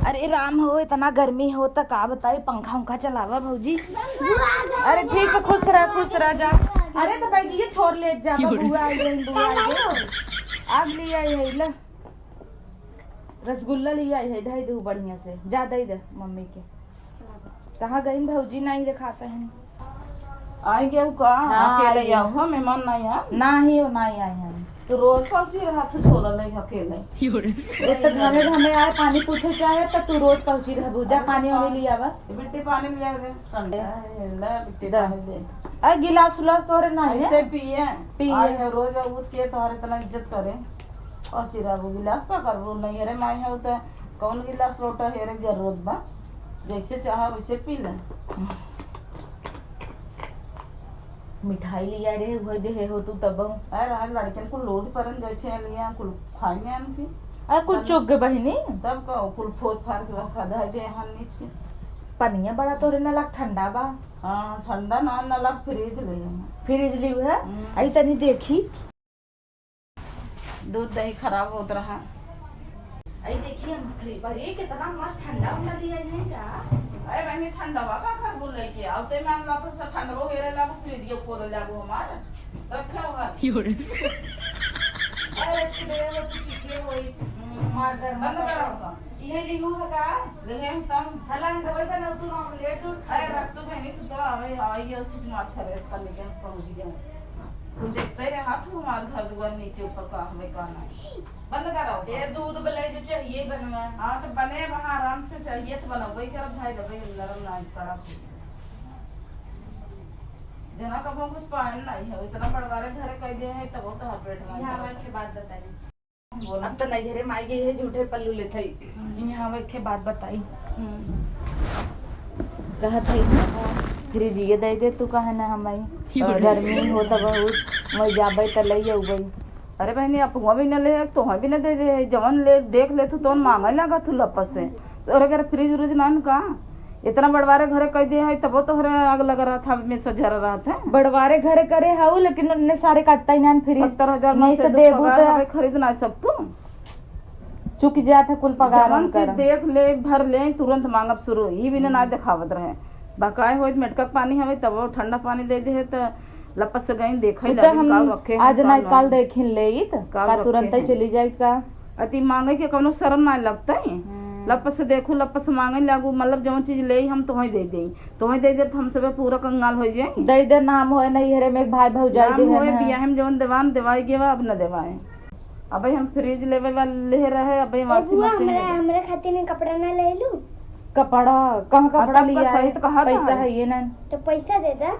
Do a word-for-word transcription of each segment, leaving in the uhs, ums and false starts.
अरे राम हो, इतना गर्मी हो त का बताई, पंखा उंखा चलावा भौजी। अरे ठीक बा, खुश रह, खुश रह जा। अरे तो बैठिए, छोड़ ले जा, बुआ आई है, बुआ आई है। आग ले आई है, ले। रसगुल्ला ले आई है, धई दे बढ़िया से, जा दे दे मम्मी के। कहाँ गई भौजी, नहीं देखाते हैं। आई गयो का? हाँ, अकेले आई। आओ, हाँ, मेहमान नहीं है। नहीं हो, नहीं आए हैं। तो रोज पहुंची रहा था छोरा ले अकेले। एक तो घमे घमे आए, पानी पूछे चाहे तो तू रोज पहुंची रहबू। जा, अरे पानी वानी लिया बा। बिट्टी पानी लिया दे, ठंडा है, ले बिट्टी दा। पानी दे। अरे गिलास उलास तोरे ना है? ऐसे पिए। पिए। आए है रोज उठ के तोहरे इतना इज्जत करे। पहुंची रहबू, गिलास का करबू? नहीं, अरे माई है तो कौन गिलास लोटा हेरे के जरूरत बा? जैसे चाहा वैसे पी ले। मिठाई लिया रे, उहे देहे हो तू तब। अरे, आज लड़कन को लोड परन जैसे लिया, कुल खाएंगे हम की। अरे, कुल तब चुग गए बहिनी। तब का, कुल फोड़ फाड़ के रखा दे दे यहाँ नीचे। पनिया बड़ा तोरे नलक ठंडा बा। हाँ, ठंडा ना, नलक फ्रिज ले हैं। फ्रिज ली है? हम्म। आई तनी देखी। दूध दही खराब होत रहा। आई देखिए, हम फ्री-, अरे, कितना मस्त ठंडा उंडा लिया है का? अरे बहनी, ठंडवा का कर बोले के? अब ते मान ला तो से ठंडवा हेरे लागू, फ्रिज के खोले लागू हमार। रखे हो घर। अरे, रखे दे, वो तो ठीक है, वही। हम्म। मार घर में बंद करो। इहे लिहू है का? लिहे हम तब। हला हम दवाई बनाऊ, तू हम लेट उठ। अरे, रख तू बहनी, तू तो आवे, आवे, ये उचित माछा रे, इसका लेके हम पहुंच गए। तू देखते ही रहा, तू हमार घर दुआर नीचे ऊपर का हमें का नहीं। बंद कराओ। ये दूध बले जो चाहिए बनवा। हाँ, तो बने वहाँ आराम से चाहिए तो बनाओ। वही करब भाई, दवाई नरम ना पड़ा। जना कबो कुछ पान नहीं है, इतना बड़वारे घरे कह दे है, तब वो तो हर पेट में यहाँ दर्द। आवे के बाद बताई। बोला। अब तो नैहरे माई गई है, झूठे पल्लू लेत है। हम्म। यहाँ आवे के बाद बताई। हम्म। कहत है ना, फ्रिज ये दे दे, तू कहे ना हम आई। गर्मी हो तो बहुत, मैं जाबे तो ले अउबे। अरे बहनी, आप हुआ भी न ले, तो भी न दे दे, जवन ले, देख ले तू, तोन मांगे लगा तू लपस से। तो अरे अगर फ्रिज उरिज ना न का, इतना बड़वारे घरे कह दे है, तबो तोहरे आग लगा रहा था, में से झरा रहा था। बड़वारे घरे करे हऊ, लेकिन उनने सारे काटता ही ना फ्रिज। सत्तर हजार नहीं से देबू पगार तो हवे, खरीद ना सकतू। चुक जात है कुल पगार जवन चीज उनकर। देख ले, भर ले, तुरंत मांगब शुरू। ई भी ना हम्म। देखावत रहे। बकाए होइत मेटका के पानी हवे, तब वो ठंडा पानी दे दे है, त लपस से गई देखे उ त लगी हम का रखे हैं, आज का नाई, काल नहीं। देखिन लेइत, का का रखे तुरंत ही हैं। चली जाइत का? अति मांगे के कौनो शर्म ना लगता है। हम्म। लपस से देखू, लपस से मांगे लागू, मतलब जौन चीज ले हम तोहे दे देई, तोहे दे देब त हम सबे पूरा कंगाल हो जाई। दे दे, नाम होए नैहरे में एक भाई भौजाई नाम दे होए, है ना। बियाह में जौन देवान देवाई गेवा, अब न देवाए। अबे हम फ्रिज लेवे वाले ले रहे, अबे ए washing बुआ, machine हमरा, लेवे। हमरा खातिर ने कपड़ा ना ले लू? कपड़ा? कहाँ आ, कपड़ा तब का लिया सही है? तो कहा था पैसा हम। है ये ना। तो पैसा दे दा।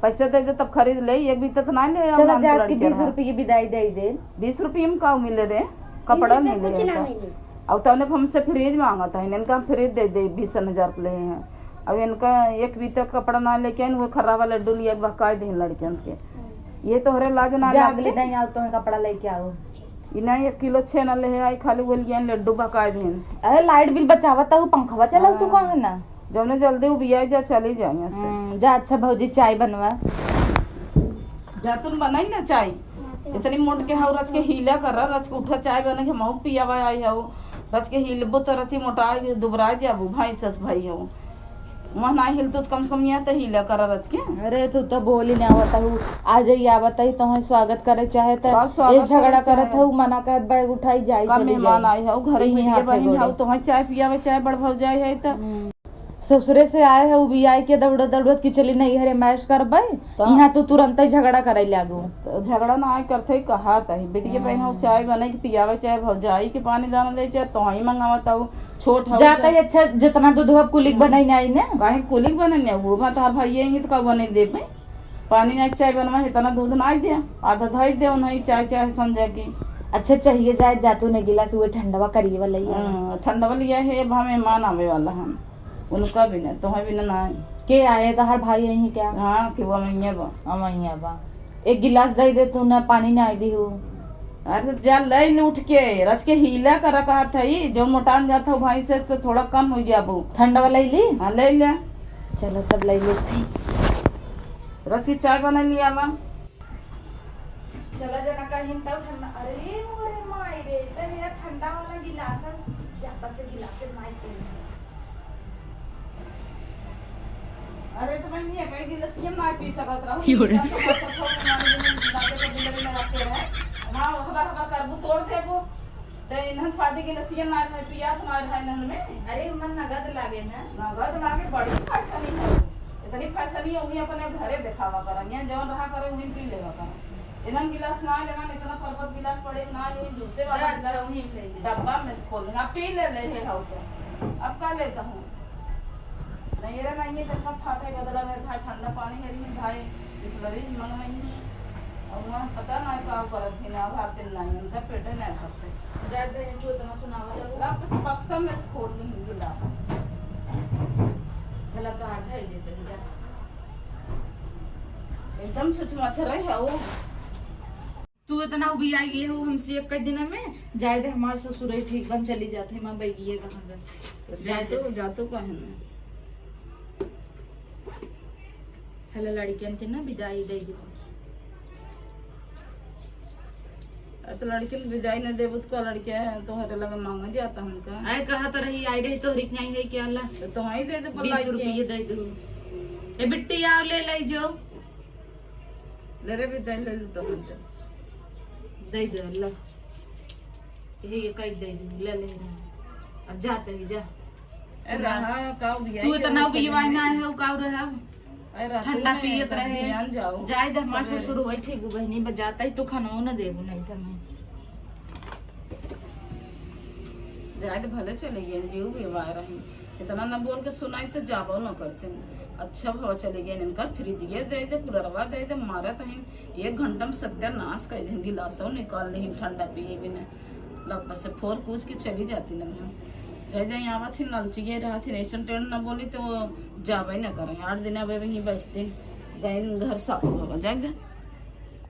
पैसा दे दे तब खरीद ले, एक भी तो ना ले, चला हम जा के लड़के बीस रहा। रुपये की विदाई दे दे। बीस रुपये में का मिले रे? कपड़ा बीस रुपये मिले कुछ ना इनका। मिले। और तौने पे हमसे फ्रिज मांगा था, इनका हम फ्रिज दे दे, बीस हजार के ले हैं। अब इनका एक बीता कपड़ा ना लेके आइन, वो खर्रावा लड्डू लिया के बहकाए देन लड़कियन के। हम्म। ये तोहरे लाज ना जा, लगते? अगली दिन आओ, तोहे कपड़ा लेके आओ। ई ना एक किलो छेना ले आई, खाली वो लिया लड्डू बहकाए देन। अरे, light bill बचावा, तहु पंखवा चलाऊ, तू हाँ। कहाँ ना? जौने जल्दी उबिया जा, चली जा यहाँ से। हम्म, जा, अच्छा भौजी, चाय बनवा। जा, तुम बनाई ना चाय। इतनी मोट के हऊ, रच के हीला कर, रच के उठा, चाय बने के महूक पियावा आई हऊ। रच के हिलबो तो रची मोटा दुबरा जाबू, भाई सस भाई हऊ। वह ना हिलतू तो कम से कम यहाँ तो हीला कर रच के। अरे, तू तो बोली ना आवत हऊ। आ जाई, आवत ही, तोहे स्वागत करे चाहे तो का स्वागत ये झगड़ा करे करत चाहे? हऊ, मना करत बैग उठाई जाई, का चली मेहमान जाई। आई हऊ, घर यही में हाथे बहन गोड़े। हऊ, तोहे चाय पियावे, चाय बड़ भौजाई है तो। हम्म। ससुरे से आए है, उबियाई के दौड़त दौड़त कि चली नैहरे मैश करबै, तो यहाँ तू तुरंते झगड़ा करे लागू। तो झगड़ा ना आए करते, कहा तही, बिटिया बहन हो, हम्म। चाय बने के पियावे, चाहे भौजाई के पानी दाना दे, चाहे तोही मंगावत हो, छोट हो जाता चाहे ही अच्छा, जितना दूध हो, कुलिक हम्म। बनाई ना आई ना। काहे कुलिक बने ना, वो बा तोहार भाई यही तो का बने देबे। पानी ना चाय बनवा, इतना दूध ना दे, आधा धई दे, उन्हें चाय, चाय समझा के। अच्छा, चाहिए जाए, जा तू ने गिलास हुए ठंडवा करिए वाला ही है। हाँ, ठंडवा लिया है, अब हम मेहमान आवे वाला हम। उनका भी ना, तोहे भी ना, ना है। के आए, तोहार भाई यहीं क्या? हाँ, कि वो अमैया बा। अमैया बा। एक गिलास दे दे तू ना, पानी ना आई दी हो। अरे तो जा ले ले उठ के, रच के हीला कर कहा था ई, जो मोटान जात हो भाई से तो थोड़ा कम हो जाबो। ठंडा वाला ही ली? हाँ, ले ले। चलो तब ले ले। रच के चाय बना लिया बा। चला जना कहीं तब ठंडा। अरे मोरे माई रे, इधर ये ठंडा वाला गिलास है। चापा से गिलास से मार के। अरे तो मैं ये कई गिलासिया ना पी सकत रहूं। यो रे। गिलास तो मत रखो, हमारे लिए गिलास तो बिल्ला बिल्ला रखे रहे। ना हबर हबर करबू तोड़ देबू। ते इन्हन शादी गिलासिया ना रहे पिया तुम्हारे भाई नहन में। अरे मन नगद लागे ना। नगद लागे बड़ी फैसनी है। इतनी फैसनी है, उन्हीं अपने घरे दिखावा करा। यहाँ जवन रहा करे, उन्हीं पी लेवा करा। इन्हन गिलास ना लेवा, इतना परबत गिलास पड़े ना, ये जूसे वाला अच्छा, गिलास वहीं ले ले। डब्बा में से खोल लेना, पी ले ले है हाउ तो। अब का लेता हूँ? नहीं रे, नहीं, ये देखा फाटे बदला में भाई ठंडा पानी है, नहीं भाई, बिसलरी मंगवाई है। और वहाँ पता ना का करत थी ना, भाते ना, उनका पेटे ना भरते। जा बहन, जो इतना सुनावा था, वो वापस बक्सा में से खोल ली गिलास। भला तो हाथ धई देते हैं, जा। एकदम छुछमाछर है वो। तू इतना उबियाई गई हो हमसे एक दिन में, जाए दे, हमार ससुर है ठीक, हम चली जाते हैं, माँ बैगी है कहाँ गए? तो जाए जाए दे। तो, जा तो कहे ना। हला लड़कियन के ना विदाई दे दो। अरे तो लड़कियन के विदाई ना देबू तो का लड़किया है, तोहरे लगे मांगे जाता हमका। आए कहा तो रही, आई रही तोहरी के नहीं है क्या ला? तो तोहई दे दे, बीस रुपये दे दो। ए बिट्टी आओ ले ले जो। ले रे, भी दे ले, ले तो हम तो। दे दे, ला। यही ये काट दे दे, ले ले रहा। अब जाते ही जा। ए, रहा, का बिया तू के इतना वो बिया करने ना में। है, वो का रहा? ए, रात ठंडा में पियत एकदम रहे। ध्यान जाओ। जाए दे, हमार सवेरे। ससुर वही ठीक बहनी, बस जाता ही तो खाना ना देबू, नहीं तो मैं। जाए तो भले चले गए, जीव भी वार रही। इतना न बोल के सुनाई तो जाबो न करते। अच्छा भवा चले गए, इनका फ्रिज ये दे दे, कूलरवा दे दे, मारत हैं। एक घंटा में सत्यानाश कर दें, गिलासो निकाल लें ठंडा पिए बिना। लब्बा से फोर कूच के चली जाती न। जाए जाए आवत ही नलचिए रहत ही, ऐसन टेढ़ न बोली तो वो जाबे न करें। आठ दिन अब वहीं बैठते, गए घर साफ भवा, जाए दे।